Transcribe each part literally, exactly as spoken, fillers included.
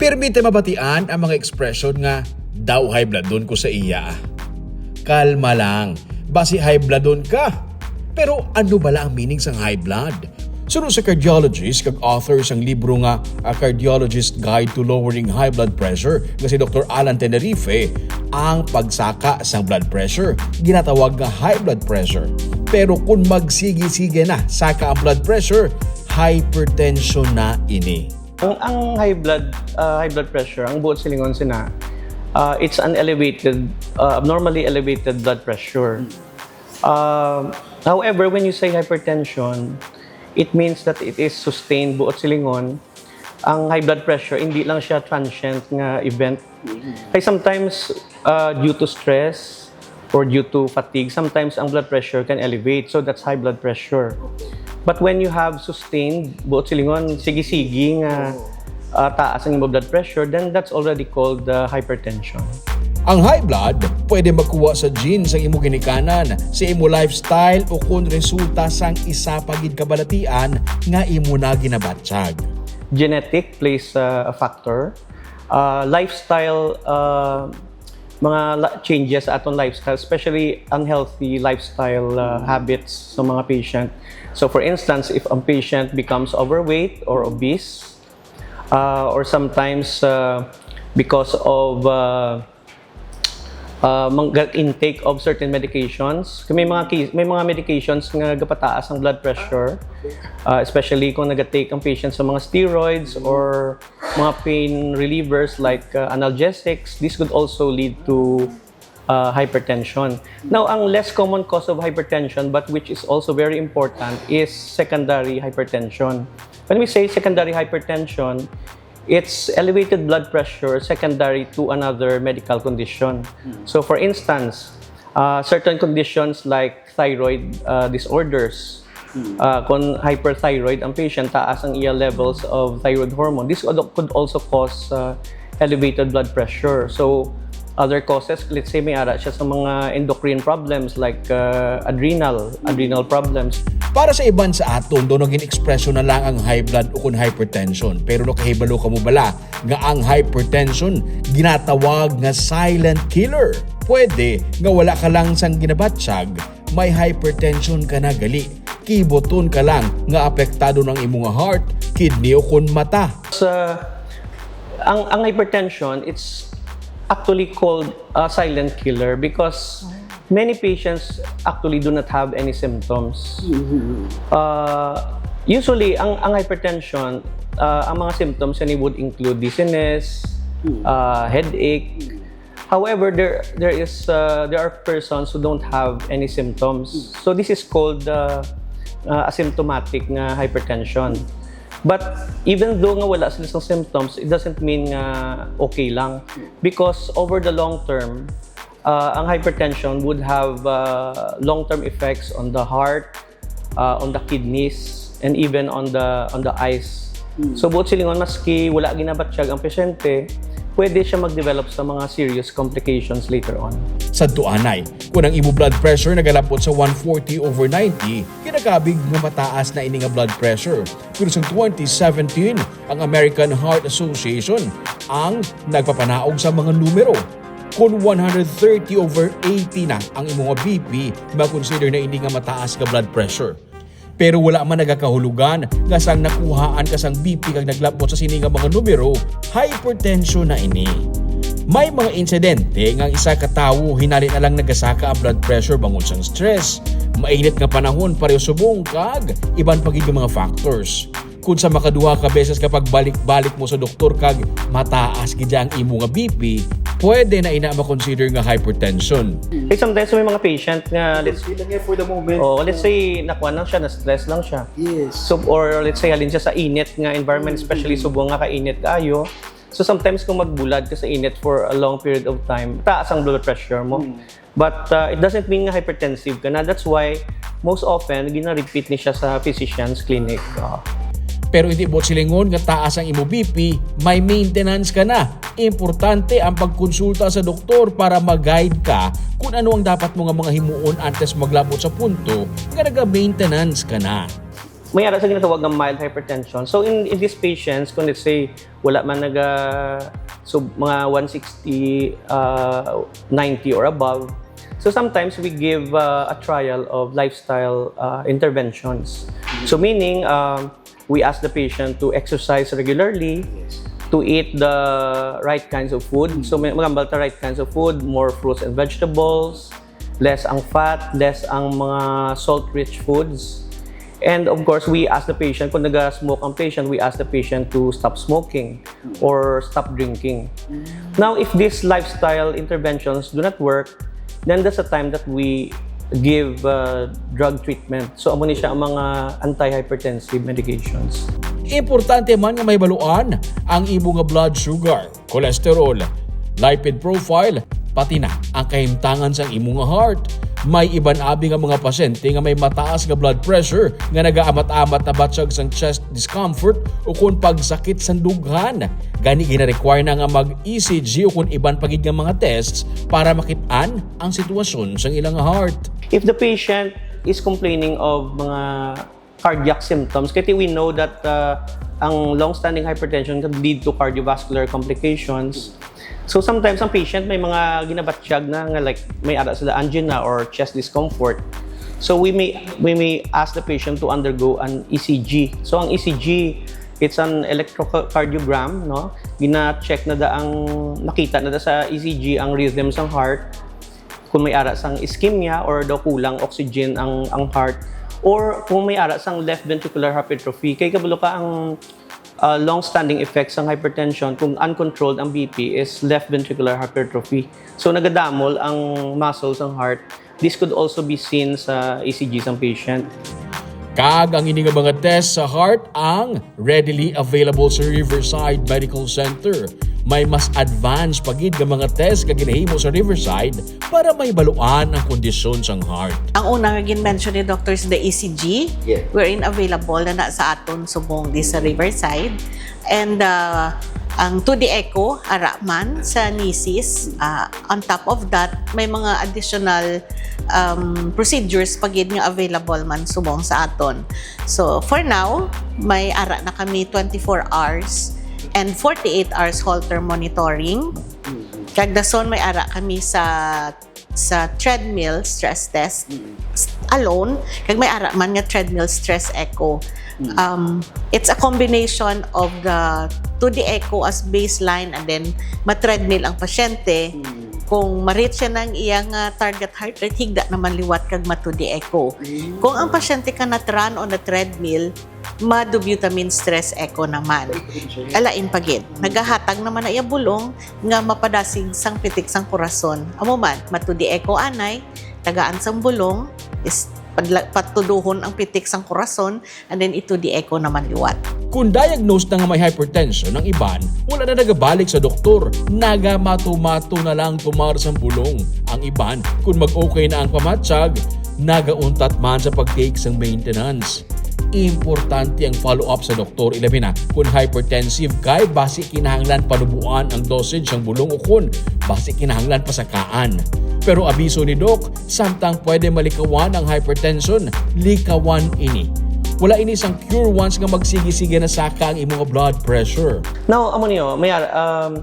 Permite mabatian ang mga ekspresyon nga, "Daw high bloodon ko sa iya." Kalma lang, basi high bloodon ka. Pero ano bala ang meaning sang high blood? Suno sa cardiologist kag author sang libro nga A Cardiologist Guide to Lowering High Blood Pressure nga si Doktor Alan Tenerife, ang pagsaka sang blood pressure ginatawag nga high blood pressure. Pero kung magsigi-sige na saka ang blood pressure, hypertension na ini. Ang, ang high blood, ah, high blood pressure, ang buot silingon sina, ah, it's an elevated, ah, abnormally elevated blood pressure. Ah, however, when you say hypertension, it means that it is sustained, buot silingon. Ang high blood pressure, hindi lang siya transient nga event. Kay sometimes, ah, due to stress or due to fatigue, sometimes ang blood pressure can elevate. So that's high blood pressure. But when you have sustained, buot silingon, sige-sige nga, ah, taas ang imo blood pressure, then that's already called, ah, hypertension. Ang high blood pwede makuha sa genes, sa imo ginikanan, sa imo lifestyle, o kon resulta sang isa pa gid kabalatian nga imo na ginabatyag. Genetic plays, uh, a factor. Uh, lifestyle, uh, mga la-, changes sa aton lifestyle, especially ang healthy lifestyle, uh, habits sa mga patient. So, for instance, if a patient becomes overweight or obese, uh, or sometimes, uh, because of, uh, uh, mang-, intake of certain medications. Kay may mga case, may mga medications nga gapataas ang blood pressure, uh, especially kung nagatake ang patient sa mga steroids or mga pain relievers like, uh, analgesics. This could also lead to, uh, hypertension. Now, ang less common cause of hypertension, but which is also very important, is secondary hypertension. When we say secondary hypertension, it's elevated blood pressure secondary to another medical condition. So, for instance, uh, certain conditions like thyroid, uh, disorders, uh, kung hyperthyroid ang patient, taas ang iya levels of thyroid hormone. This could, could also cause, uh, elevated blood pressure. So, other causes, let's say, may ara siya sa mga endocrine problems like, uh, adrenal, adrenal problems. Para sa iban sa aton, daw naging ekspresyon na lang ang high blood o kon hypertension. Pero nakahibalo ka mo bala nga ang hypertension ginatawag nga silent killer? Pwede nga wala ka lang sang ginabatyag, may hypertension ka na gali. Kibuton ka lang nga apektado ng imo nga heart, kidney o kon mata. Sa, ang, ang hypertension, it's actually called a silent killer because many patients actually do not have any symptoms. Uh, usually, ang, ang hypertension, uh, ang mga symptoms niya would include dizziness, uh, headache, However, there, there is, uh, there are persons who don't have any symptoms. So this is called, uh, uh, asymptomatic nga hypertension. But even though nga wala sila sang symptoms, it doesn't mean nga okay lang. Because over the long term, uh, ang hypertension would have, uh, long-term effects on the heart, uh, on the kidneys, and even on the, on the eyes. So, buot silingon, maski wala ginabatyag ang pasyente, pwede siya mag-develop sa mga serious complications later on. Sadto anay, kung ang imo blood pressure nagalabot sa one forty over ninety, kinakabig nga mataas na ini nga blood pressure. Pero sa twenty seventeen, ang American Heart Association ang nagpapanaog sa mga numero. Kung one hundred thirty over eighty na ang imo nga B P, ma-consider na ini nga mataas nga blood pressure. Pero wala man nagakahulugan nga sang nakuhaan ka sang B P kag naglabot sa sini nga mga numero, hypertension na ini. May mga insidente nga ang isa ka tawo hinali na lang nagasaka ang blood pressure bangod sang stress, mainit nga panahon pareho subong kag iban pa gid nga mga factors. Kung sa makaduha ka beses nga pagbalik-balik mo sa doktor kag mataas gid ang imo nga B P, pwede na ina ma-consider nga hypertension. Eh, sometimes may mga patient nga, let's, Conceal lang yan for the moment. Oh, let's say, nakuha lang siya, na-stress lang siya. Yes. So, or let's say, halin siya sa init nga environment, especially subong nga kainit kaayo. So, sometimes kung magbulad ka sa init for a long period of time, taas ang blood pressure mo. But, uh, it doesn't mean nga hypertensive ka na. That's why, most often, gina-repeat ni siya sa physician's clinic. Uh, Pero hindi buot silingon nga taas ang imo B P, may maintenance ka na. Importante ang pagkonsulta sa doktor para ma-guide ka kung ano ang dapat mo nga mga himuon antes maglabot sa punto nga naga-maintenance ka na. May ara sa ginatawag nga mild hypertension. So in, in these patients, kung let's say, wala man naga, so mga one sixty, uh, ninety or above, so sometimes we give uh, a trial of lifestyle uh, interventions. So meaning, um, we ask the patient to exercise regularly, to eat the right kinds of food. So may magambal ta right kinds of food, more fruits and vegetables, less ang fat, less ang mga salt-rich foods. And of course, we ask the patient, kung naga-smoke ang patient, we ask the patient to stop smoking or stop drinking. Now, if these lifestyle interventions do not work, then that's the time that we give uh, drug treatment. So, amo ni siya ang mga antihypertensive medications. Importante man nga mahibaluan ang imo nga blood sugar, cholesterol, lipid profile, pati na ang kahimtangan sang imo nga heart. May iban abi nga mga pasyente nga may mataas nga blood pressure nga nagaamat-amat na batyag sang chest discomfort o kon pagsakit sang dughan. Gani gina-require na nga mag-E C G o kon iban pa gid nga mga tests para makit-an ang sitwasyon sang ilang heart. If the patient is complaining of mga cardiac symptoms, kaya we know that uh, ang long-standing hypertension can lead to cardiovascular complications. So sometimes ang patient may mga ginabatyag na nga, like, may ara sila angina or chest discomfort. So we may we may ask the patient to undergo an E C G. So ang E C G, it's an electrocardiogram, no? Gina-check na da ang, nakita na da sa E C G ang rhythm sang heart, kung may ara sang ischemia or daw kulang oxygen ang ang heart, or kung may ara sang left ventricular hypertrophy. Kay kabalo ka, ang uh, long-standing effects sang hypertension kung uncontrolled ang B P is left ventricular hypertrophy. So nagadamol ang muscle sang heart. This could also be seen sa E C G sang patient. Kag ang ini nga mga test sa heart ang readily available sa Riverside Medical Center. May mas advanced pa gid nga mga test nga ginahimo sa Riverside para mahibaluan ang kondisyon sang heart. Ang una nga gin-mention ni Doctor is the E C G, Yeah. wherein available na, na sa aton subong di sa Riverside. And uh, ang two D echo, ara man sa NESIS. Uh, on top of that, may mga additional um, procedures pa gid nga available man subong sa aton. So, for now, may ara na kami twenty-four hours and forty-eight hours Holter monitoring. Kag dason may ara kami sa sa treadmill stress test alone, kag may ara man nga treadmill stress echo. Um, it's a combination of the two D echo as baseline, and then ma-treadmill ang pasyente. Kung ma-reach siya ng iyang ah, target heart rate, higda naman liwat kag ma-two D echo. Kung ang pasyente ka na-run on a treadmill, ma-dobutamine stress echo naman. Alain pa gid. Nagahatag naman na iya bulong nga mapadasig sang pitik sang korason. Amo man, ma-two D echo anay, tagaan sang bulong, is padla- patuduhon ang pitik sang korason, and then i-two D echo naman liwat. Kung diagnosed na nga may hypertension ang iban, wala na nagabalik sa doktor. Nagamato-mato na lang tumar sang bulong. Ang iban, kung mag-okay na ang pamatyag, nagauntat man sa pag-take sang maintenance. Importante ang follow-up sa doktor, ilabi na kung hypertensive kay basi kinahanglan panubuan ang dosage sang bulong o kun basi kinahanglan pasakaan. Pero abiso ni Doc, samtang pwede malikawan ang hypertension, likawan ini. Wala ini sang cure once nga magsigi-sige na saka ang imo nga blood pressure. Now, amo niyo, may um,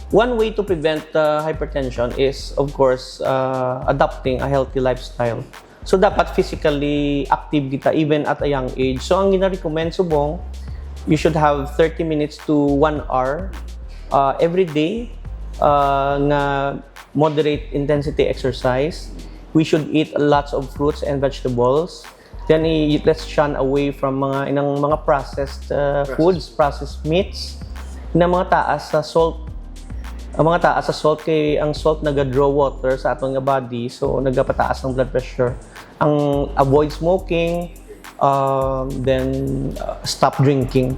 one way to prevent uh, hypertension is, of course, uh, adopting a healthy lifestyle. So dapat physically active kita even at a young age. So ang gina-recommend subong, you should have thirty minutes to one hour uh, every day uh, nga moderate intensity exercise. We should eat lots of fruits and vegetables. Then i- let's shun away from mga inang mga processed uh, foods, processed meats, na mga taas sa salt. Ang mga taas sa salt kay ang salt naga-draw water sa aton nga body, so nagapataas ang blood pressure. Ang avoid smoking, um, then uh, stop drinking.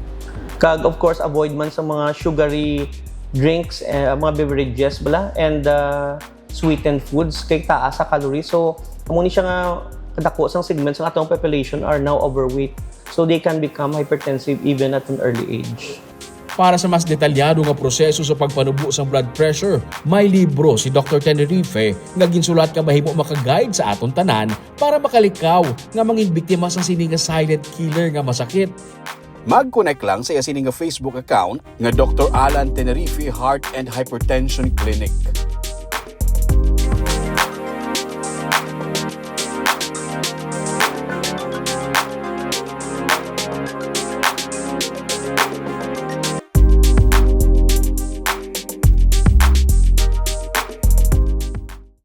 Kag of course avoid man sa mga sugary drinks, eh, mga beverages bala, and uh, sweetened foods kay taas sa calories. So amo ni siya nga kadako sang segment sa atong population are now overweight. So they can become hypertensive even at an early age. Para sa mas detalyado nga proseso sa pagpanubo sang blood pressure, may libro si Doktor Tenerife nga ginsulat nga mahimo maka-guide sa aton tanan para makalikaw nga mangin biktima sang sini nga silent killer nga masakit. Mag-connect lang sa iya sini nga Facebook account nga Doktor Alan Tenerife Heart and Hypertension Clinic.